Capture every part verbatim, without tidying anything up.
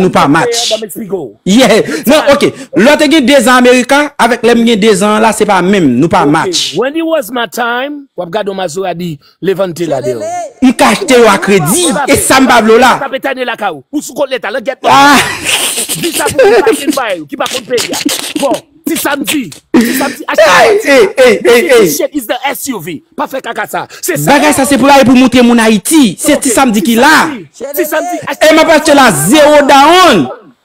nou pa match. Yeah. Non, ok. Lè w te gen dezan Amerika, avèk lè m gen dezan an la, se pa menm. Nou pa match. When it was my time, w ap gade yon Maserati Levante la deyò. M ka achte yo a kredi. E sa m pa vle w la. Sa pe tane lakay ou. Ou sou kont leta, langyèt. Ah. Di sa pou moun pa gen bay, ki pa konn peyi a. Bon, ti samdi. Ti samdi, achte. Hey, hey, hey, hey, hey. Shit is the S U V. Pa fè kaka sa. Se sa. Bagay sa se pou la e pou montre moun Ayiti. Se ti samdi ki la. Ti samdi, achte. E m ap achte la zero down.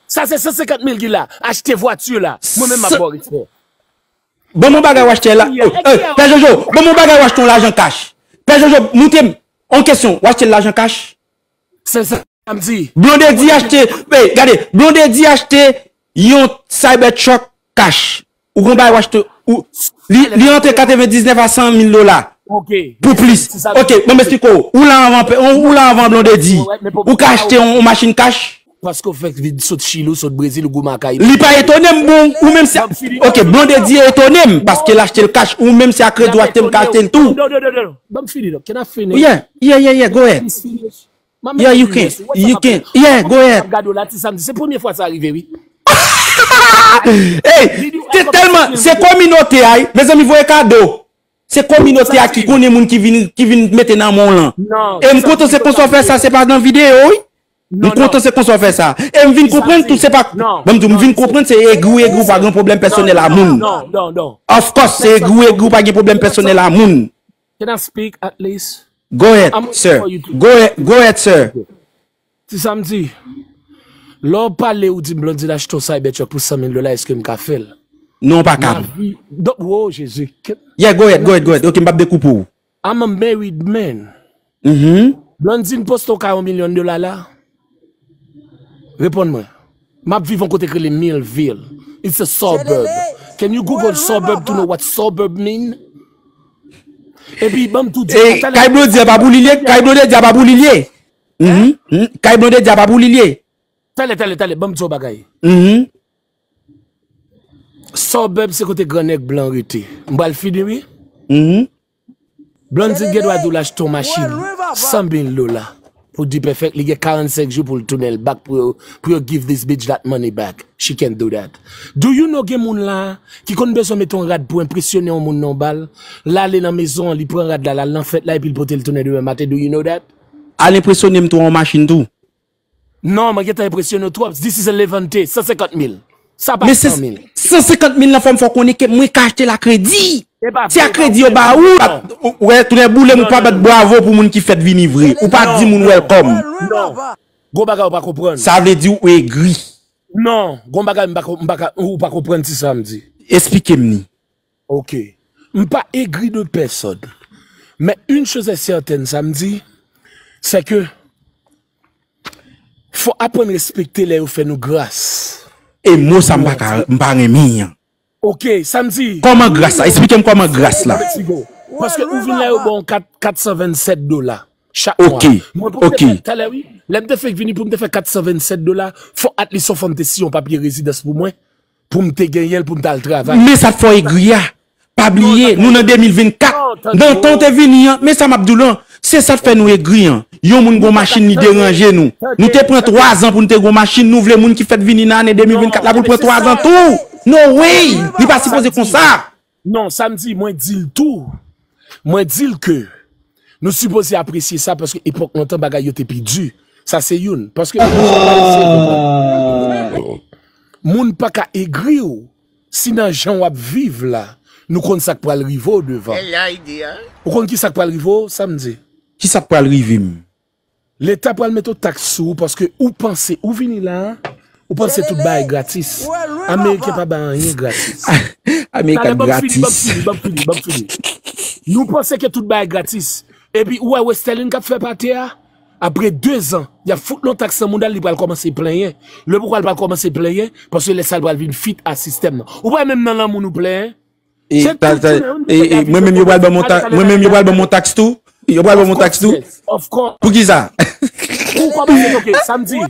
Sa se san senkant mil ki la. Achte vwati la. Mwen menm m ap ba w respè. Ban m yon bagay w achte la. Pè Jojo, ban m yon bagay w achte yon lajan kach. Pè Jojo, montre m yon kesyon. W achte l lajan kach? Se sa m di. Blondedy achte, gade, Blondedy achte yon Cybertruck kach. Ou gon bagay w achte, li, li antre katrevendiznèf a san mil dola. Pou plis. Ok, ban m esplike w. Ou la anvan, ou la anvan Blondedy. Ou ka achte yon machin kach? Paske w fèk vin sot Chili, w sot Brezil, ou goumen ak Ayiti. Li pa etone m, bon, ou menm si, ok, Blondedy etone m, paske l achte l kach, ou menm si a kredi w achte m ka achte l tou. Non, non, non, non, non, ban m fini, non, can I finish? Yeah, yeah, yeah, yeah, go ahead. Yeah, you can, you can, yeah, go ahead. Gade la, ti samdi, se premye fwa sa rive, wi. Hey, se tèlman, se kominote a, mezanmi, voye kado. Se kominote a ki konnen moun ki vin, ki vin mete nan men w lan. E m kontan se konsa w fè sa, se pa nan videyo, wi. M kontan se konsa w fè sa. E m vin konprann tou, se pa, ban m di w, m vin konprann se egri w egri, w pa gen pwoblèm pèsonèl a moun. Of course, se egri w egri, w pa gen pwoblèm pèsonèl a moun. Can I speak at least? Go ahead, sir. Go ahead, go ahead, sir. Ti samdi, lè w pale ou di m Blondedy achte yon Cybertruck pou san mil dola, èske m ka fè l? Non, w pa ka. Donk, wo, Jezi. Yeah, go ahead, go ahead, go ahead. Ok, m p ap dekoupe w. I'm a married man. Blondedy poste yon ka yon milyon dola la. Reponn mwen. M ap viv yon kote k rele Millville. It's a suburb. Can you Google suburb to know what suburb mean? Epi, ban m tou di. Kay Blondedy a pa pou li l ye, kay Blondedy a pa pou li l ye. Kay Blondedy a pa pou li l ye. Talè, talè, talè, ban m di w bagay. Suburb se kote gran nèg blan rete. M pral fini, wi. Blondedy gen dwa di w l achte yon machin san mil dola. Pou D-Perfect, li gen karannsenk jou pou l tounen l back pou yo, pou yo give this bitch that money back. She can't do that. Do you know gen moun la ki konn bezwen mete yon rad pou enpresyone yon moun nan yon bal? L ale nan mezon an, li pran rad la, l al nan fèt la, epi l pote l tounen demen maten. Do you know that? Al enpresyone m tou yon machin tou. Non, mwen gentan enpresyone w twòp. This is a Levante, san senkant mil. Sa pa san mil. San senkant mil nan fè m fè w konnen ke mwen ka achte l a kredi. Se a kredi yo ba ou. Ou wè, tounen boule m, ou pa bat bravo pou moun ki fèt vini vre. Ou pa di moun welcome. Non. Gon bagay ou pa konprann. Sa vle di ou egri. Non, gon bagay m pa, m pa, ou pa konprann ti samdi. Esplike m ni. Ok. M pa egri de pèsòn. Men une chose est certaine, samdi, c'est que fò aprann respekte lè yo fè nou gras. E mo sa m pa ka, m pa renmen an. Ok, samdi. Kòman gras la? Esplike m kòman gras la. Paske ou vin la yo ba w kat, kat san vennsèt dola chak mwa. Ok, ok. Talè wi, lè m te fèk vini pou m te fè kat san vennsèt dola, fò at least yon fanm te siyen yon papye rezidans pou mwen, pou m te genyen l, pou m t al travay. Men sa t fè w egri a. Pa bliye, nou nan de mil vennkat. Nan tan w te vini an, men sa m ap di w lan, se sa k fè nou egri an. Yon moun gon machin, li deranje nou. Nou te pran twazan pou n te gon machin, nou vle moun ki fèt vini nan ane de mil vennkat la pou l pran twazan tou. No way! Li pa sipoze konsa. Non, samdi, mwen di l tou. Mwen di l ke nou sipoze apresye sa paske epòk lontan bagay yo te pi di. Sa se youn. Paske moun pa ka egri w si nan jan w ap viv la, nou konn sa k pral rive w devan. Ou konn ki sa k pral rive w, samdi? Ki sa k pral rive m? Leta pral mete yon taks sou ou paske ou panse, ou vini la, ou panse tout bagay gratis. Ameriken pa bay anyen gratis. American gratis. Nou panse ke tout bagay gratis. Epi ou wè Westerlin k ap fè pate a? Apre dezan, y ap fout l yon taks nan mouda l, li pral kòmanse plenyen. Lè poukwa l pral kòmanse plenyen? Paske lè sa l pral vin fit a sistèm nan. Ou pa menm nan lanmou nou plenyen? Mwen menm yo pral ban m yon taks tou. Yo pral ban m yon taks tou. Poukisa? Ou kòmanse toke, samdi.